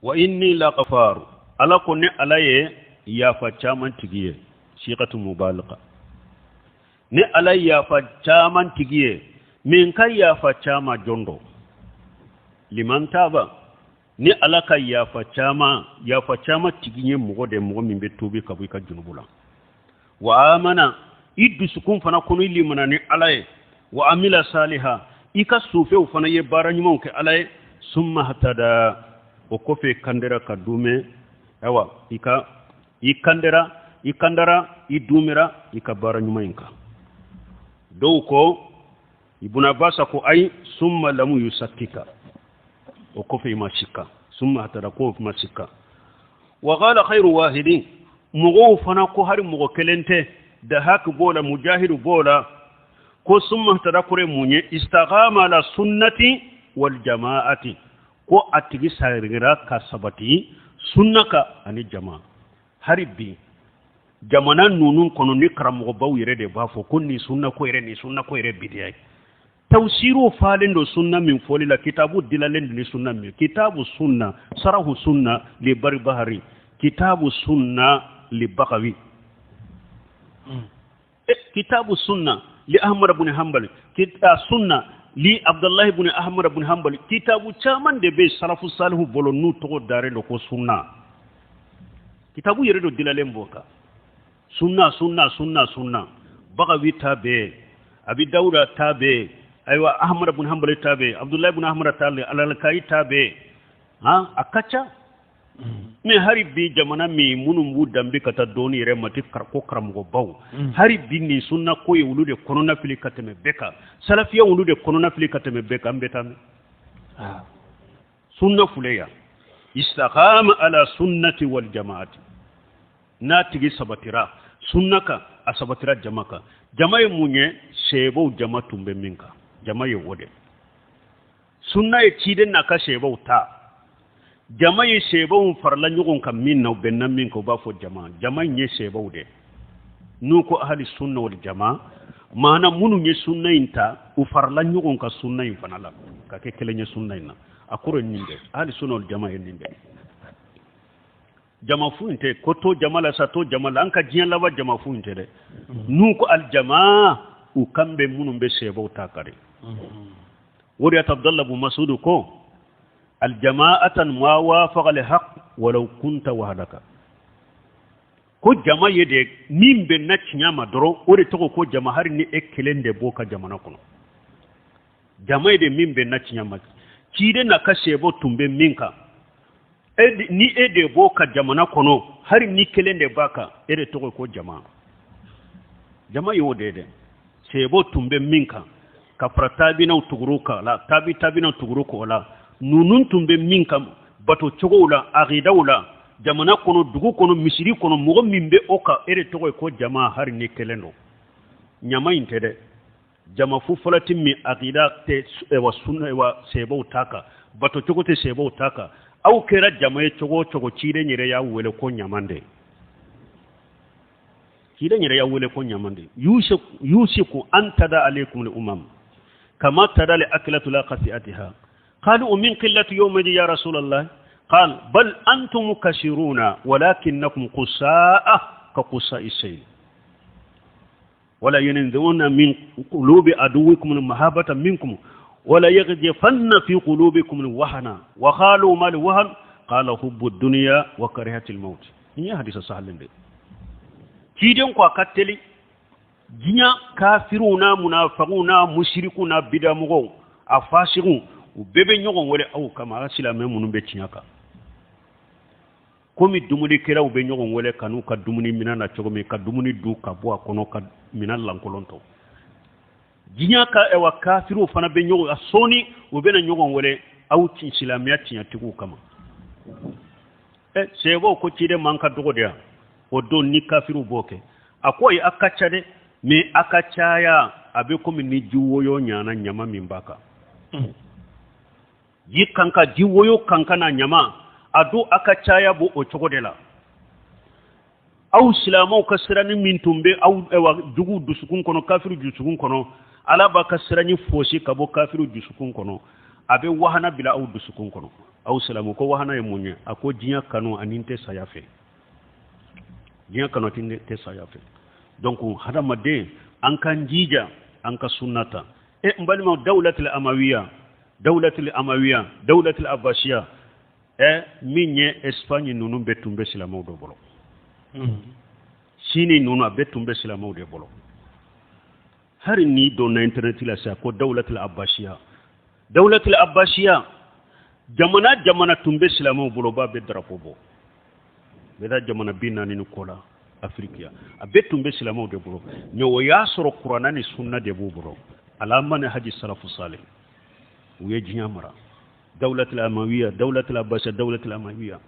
Wa inni la ghafaru, Ala ko ne Ala ye yafa caman tigi ye, siqatu mubalaga. Ne Ala ye yafa caman tigi ye, min ka yafa caman jɔn dɔ liman taba. Ni Ala ka yafa caman, yafa caman tigi ye mɔgɔ de, mɔgɔ min bɛ tuubi ka bɔ i ka junubu la. Wa amana, i dusukun fana kɔnɔ i limana ni Ala ye. Wa amila saliha, i ka sufɛw fana ye baara ɲumanw kɛ Ala ye. Summa hatada, o kɔfɛ kandera ka dumɛ. Ayiwa, i ka i kandera, i kandara, i dumɛra i ka baara ɲuman in kan. Dɔw ko, Ibn Abbas ko ayi, summa lamu yusakkika, o kɔfɛ i ma sikka. Summa hatada ko ma sikka. Wa qala khayru wahidin, mɔgɔw fana ko hari mɔgɔ kelen tɛ, Dahak b'o la, Mujahidu b'o la, ko summa hatada kɔrɔ ye mun ye? Istaqama ala sunnati wal jama'ati, ko a tigi sarigira ka sabati sunna kan ani jama. Hari bi jamana ninnu kɔnɔ, ni karamɔgɔbaw yɛrɛ de b'a fɔ ko nin sunna ko yɛrɛ, nin sunna ko yɛrɛ bidiya ye. Tafsiriw falen don sunna min fɔli la, kitabu dilalen don ni sunna min, kitabu sunna, sarahu sunna li Barbahari, kitabu sunna li Bagawi, kitabu sunna li Ahmad ibn Hanbal, sunna li Abdullah ibn Ahmad ibn Hanbal. Kitabu caman de bɛ salafu salihu bolo n'u tɔgɔ daren don ko sunna. Kitabu yɛrɛ dɔ dilalen b'o kan, sunna, sunna, sunna, sunna. Bagawi ta bɛ, Abi Dawuda ta bɛ, ayiwa, Ahmad ibn Hanbal ta bɛ, Abdullah ibn Ahmad ta bɛ, Alalakayi ta bɛ, han, a ka ca. Mais hari bi jamana min minnu b'u danbe ka taa dɔɔni yɛrɛ ma tɛ ko karamɔgɔbaw, hari bi nin sunna ko ye olu de kɔnɔna fili ka tɛmɛ bɛɛ kan, salafiya olu de kɔnɔna fili ka tɛmɛ bɛɛ kan. An bɛ taa min sunna fule yan, istaqama ala sunnati wal jamaati, n'a tigi sabatira sunna kan, a sabatira jama kan. Jama ye mun ye? Sɛbɛw jama tun bɛ min kan, jama ye o de. Sunna ye ciden n'a ka sɛbɛw ta. Jama ye sɛbɛw farala ɲɔgɔn kan min na, u bɛnna min kan, u b'a fɔ jama. Jama in ye sɛbɛw de. N'u ko ahali sunna wal jama, maana minnu ye sunna in ta, u farala ɲɔgɔn kan sunna in fana la ka kɛ kelen ye sunna in na, a kɔrɔ ye nin de. Ahali sunna wal jama ye nin de. Jama fu in tɛ ko to jama la sa, to jama la, an ka diɲɛ laban jama fu in tɛ dɛ. N'u ko aljama, u kan bɛ minnu bɛ sɛbɛw ta kari. O de y'a to Abdallah bun Masudu ko aljama'atan ma wafaqa li haqq walau kunta wahdaka, ko jama ye de min bɛnna tiɲɛ ma dɔrɔn, o de tɔgɔ ko jama, hari ni e kelen de b'o ka jamana kɔnɔ. Jama ye de min bɛnna tiɲɛ ma, ciden n'a ka sɛbɛw tun bɛ min kan, ni e de b'o ka jamana kɔnɔ, hari ni kelen de b'a kan, e de tɔgɔ ko jama. Jama y'o de ye dɛ, sɛbɛw tun bɛ min kan, ka fara tabinaw tuguru kan la, tabi tabinaw tuguru k'o la, ninnu tun bɛ min kan bato cogow la, aqidaw la, jamana kɔnɔ, dugu kɔnɔ, misiri kɔnɔ, mɔgɔ min bɛ o kan, e de tɔgɔ ye ko jama, hari ni kelen don. Ɲama in tɛ dɛ, jama fu falati min aqida tɛ wa sunna wa sɛbɛw ta kan, bato cogo tɛ sɛbɛw ta kan. Aw kɛra jama ye cogo o cogo, ciden yɛrɛ y'a wele ko ɲaman de. Ciden yɛrɛ y'a wele ko ɲaman de. Yusiku an tada alaykum al umam kama tada li akilatu la qasi'atiha. Qalu min qillati yawmi ya Rasulallah? Qal bal antum kasiruna walakinnakum qusaa ka qusa'i sayl wala yanzuna min qulubi aduwikum mahabatan minkum wala yaghzifanna fi qulubikum wahana. Wa qalu ma al wahn? Qala hubbu dunya wa karihati al maut. Ni ye hadisa sahalen de. Ciden ko a ka teli diɲɛ kafiriw n'a munafagiw n'a musirikiw n'a bidamɔgɔw a fasigiw, u bɛɛ bɛ ɲɔgɔn wele aw kama, a silamɛ minnu bɛ tiɲɛ kan, komi dumunikɛlaw bɛ ɲɔgɔn wele ka n'u ka dumuni minɛn na cogo min, ka dumuni dun ka bɔ a kɔnɔ ka minɛn lankolon to. Diɲɛ ka ɛwa kafiriw fana bɛ ɲɔgɔn a sɔɔni, u bɛna ɲɔgɔn wele aw silamɛya tiɲɛtigiw kama. Ɛ, sɛbɛw ko ciden man ka dɔgɔ de yan o don ni kafiriw b'o kɛ. A ko ayi, a ka ca dɛ, mais a ka caya a bɛ komi ni ji woyo ɲana ɲama min b'a kan, ji kanka, ji woyo kanka na ɲama a don, a ka caya b'o o cogo de la. Aw silamɛw ka siranni min tun bɛ aw ɛwa juguw dusukun kɔnɔ, kafiriw dusukun kɔnɔ, Ala b'a ka siranni fosi ka bɔ kafiriw dusukun kɔnɔ, a bɛ wahana bila aw dusukun kɔnɔ. Aw silamɛ ko wahana ye mun ye? A ko diɲɛ kanu ani n tɛ saya fɛ. Diɲɛ kanu ani tɛ saya fɛ. Donc hadamaden, an k'an jija an ka sunna ta. E n balimaw, dawlatul amawiya, dawlatul amawiya, dawlatul abbasiya, ɛ min ye Espagne ninnu bɛɛ tun bɛ silamɛw de bolo. Sini ninnu a bɛɛ tun bɛ silamɛw de bolo. Hari n'i donna internet la sisan ko dawlatul abbasiya, dawlatul abbasiya, jamana jamana tun bɛ silamɛw bolo, b'a bɛ drapeau bɔ. Bɛ taa jamana 40 ni kɔ la Afiriki yan, a bɛɛ tun bɛ silamɛw de bolo. Mais o y'a sɔrɔ kuranna ni sunna de b'u bolo. Ala manhaji salafu salih, u ye diɲɛ mara. Dawlatul amawiya, dawlatul abbasiya, dawlatul amawiya,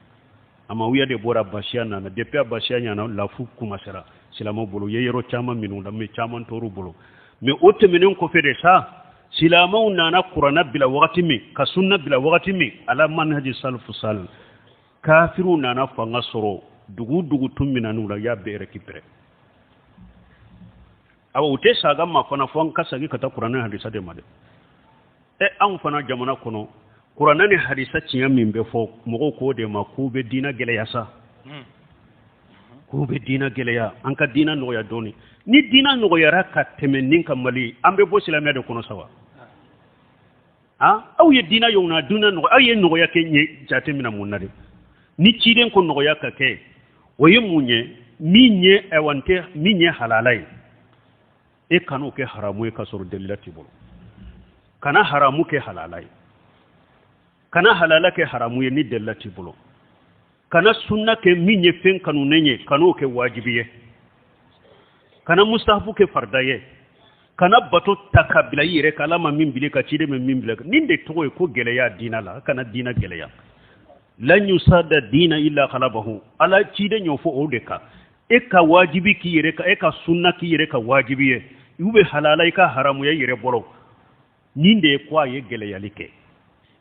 amawiya de bɔra, abbasiya nana. Depuis abbasiya nana, lafu commencera silamɛw bolo. U ye yɔrɔ caman minnu la, mais caman tor'u bolo. Mais o tɛmɛnen kɔfɛ de sa, silamɛw nana kuranna bila wagati min, ka sunna bila wagati min, ala manhaji salafu salih, kafiriw nana fanga sɔrɔ. Dugu dugu tun minɛn'u la, u y'a bɛɛ récupéré. Awa, u tɛ saga ma fana, fo an ka segin ka taa kuranɛ hadisa de ma dɛ. Ɛ, anw fana jamana kɔnɔ, kuranɛ ni hadisa tiɲɛ min bɛ fɔ, mɔgɔw k'o de ma k'u bɛ diinɛ gɛlɛya sa, k'u bɛ diinɛ gɛlɛya. An ka diinɛ nɔgɔya dɔɔni. Ni diinɛ nɔgɔyara ka tɛmɛ nin kan Mali, an bɛ bɔ silamɛya de kɔnɔ sa wa? Aw ye diinɛ y'o na diinɛ nɔgɔya, aw ye nɔgɔya kɛ ɲɛ jate minɛ mun na de? Ni ciden ko nɔgɔya ka kɛ, o ye mun ye? Min ye ayiwa n tɛ min ye halala ye, e kan'o kɛ haramu ye k'a sɔrɔ dalila t'i bolo. Kana haramu kɛ halala ye, kana halala kɛ haramu ye ni dalila t'i bolo. Kana sunna kɛ min ye fɛn kanunen ye, kan'o kɛ wajibi ye. Kana mustahabu kɛ farida ye. Kana bato ta ka bila i yɛrɛ kan, Ala ma min bila ka, ciden ma min bila. Nin de tɔgɔ ye ko gɛlɛya diina la. Kana diina gɛlɛya. Lan yusada diina illa ghalabahu, Ala ciden y'o fɔ o de kan. E ka wajibi k'i yɛrɛ ka, e ka sunna k'i yɛrɛ ka wajibi ye, u bɛ halala i ka haramuya i yɛrɛ bolo. Nin de ye ko a ye gɛlɛyali kɛ.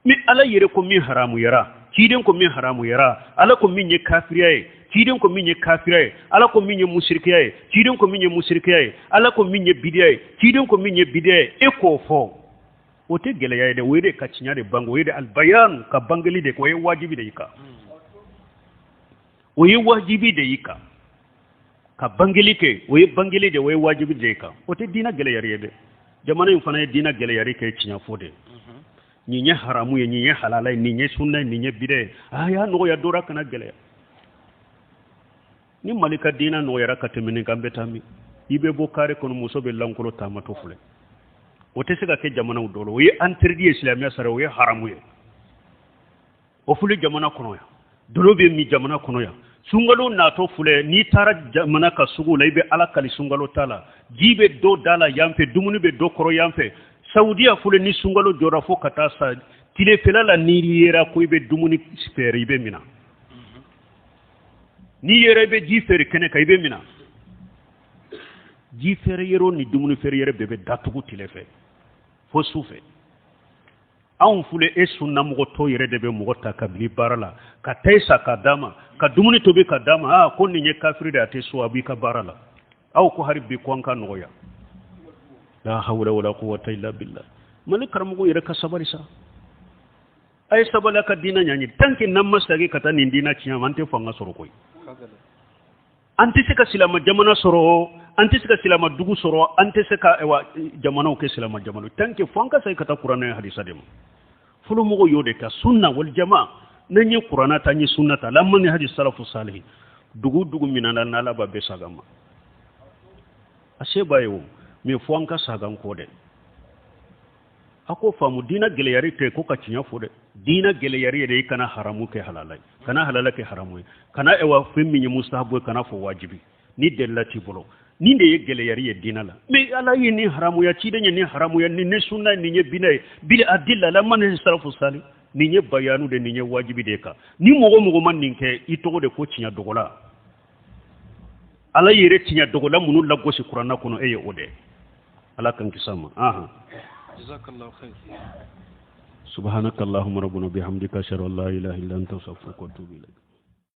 Ni Ala yɛrɛ ko min haramuyara, ciden ko min haramuyara, Ala ko min ye kafiriya ye, ciden ko min ye kafiriya ye, Ala ko min ye musirikiya ye, ciden ko min ye musirikiya ye, Ala ko min ye bidiya ye, ciden ko min ye bidiya ye, e k'o fɔ, o tɛ gɛlɛya ye dɛ. O ye de ka tiɲɛ de bange, o ye de albayan ka bangeli de, o ye wajibi de y'i kan, o ye wajibi de y'i kan ka bangeli kɛ, o ye bangeli de, o ye wajibi de y'i kan. O tɛ diinɛ gɛlɛyari ye dɛ. Jamana in fana ye diinɛ gɛlɛyari kɛ tiɲɛ fɔ de. Nin ye haramu ye, nin ye halala ye, nin ye sunna ye, nin ye bidɛ ye. A y'a nɔgɔya dɔrɔn, kana gɛlɛya. Ni Mali ka diinɛ nɔgɔyara ka tɛmɛ nin kan, bɛ taa min? I bɛ bɔ kare kɔnɔ, muso bɛ lankolo taamatɔ filɛ. O tɛ se ka kɛ jamanaw dɔ la. O ye interdit ye silamɛya sariya, o ye haramu ye. O filɛ jamana kɔnɔ yan, dolo bɛ min jamana kɔnɔ yan. Sunkalo natɔ filɛ, n'i taara jamana ka sugu la, i bɛ Ala kali sunkalo ta la, ji bɛ dɔ da la yan fɛ, dumuni bɛ dɔ kɔrɔ yan fɛ. Saudiya filɛ, ni sunkalo jɔra fo ka taa sa tilefɛla la, n'i yera ko i bɛ dumuni feere, i bɛ mina. N'i yɛrɛ i bɛ ji feere kɛnɛ kan, i bɛ mina. Ji feere yɔrɔ ni dumuni feere yɔrɔ bɛɛ bɛ datugu tile fɛ fo su fɛ. Anw filɛ, e sunnamɔgɔ tɔ yɛrɛ de bɛ mɔgɔ ta ka bila baara la, ka ta sa ka d'a ma, ka dumuni tobi ka d'a ma. Aa, ko nin ye kafiri de, a tɛ so, a b'i ka baara la. Aw ko hali bi ko an ka nɔgɔya. La hawla wala quwwata illa billah. Mali karamɔgɔ yɛrɛ ka sabali sa, a ye sabali, a ka diinɛ ɲaɲini. Tant que n'an ma segin ka taa nin diinɛ tiɲɛ ma, an tɛ fanga sɔrɔ koyi. An tɛ se ka silama jamana sɔrɔ, an tɛ se ka silama dugu sɔrɔ, an tɛ se ka ayiwa jamanaw kɛ silama jamana, tant que fo an ka segin ka taa kuranɛ hadisa de ma. Fɔlɔ mɔgɔw y'o de kɛ, sunna wal jama. N'an ye kuranɛ ta, an ye sunna ta, ala manhaji salafu salihi, dugu dugu minɛna n'Ala b'a bɛɛ saga ma. A se b'a ye o, mais fo an ka saga an kɔ dɛ. A ko faamu, diinɛ gɛlɛyari tɛ ko ka tiɲɛ fɔ dɛ. Diinɛ gɛlɛyari yɛrɛ, i kana haramu kɛ halala ye, kana halala kɛ haramu ye, kana ɛwa fɛn min ye mustahabu ye, kana fɔ wajibi ni delila t'i bolo. Nin de ye gɛlɛyari ye diinɛ la. Mais Ala ye nin haramuya, ciden ye nin haramuya, nin ni sunna, nin ye bina ye, bil adilla la man salafu sali, nin ye bayanu de, nin ye wajibi de kan. Ni mɔgɔ mɔgɔ ma nin kɛ, i tɔgɔ de ko tiɲɛ dogola. Ala yɛrɛ tiɲɛ dogola minnu lagosi kuranna kɔnɔ, e ye o de. Ala kan kisa ma. Aha, jazakallahu khair. Subhanaka allahumma rabbana bihamdika, ashhadu an la ilaha illa anta, astaghfiruka wa atubu ilayk.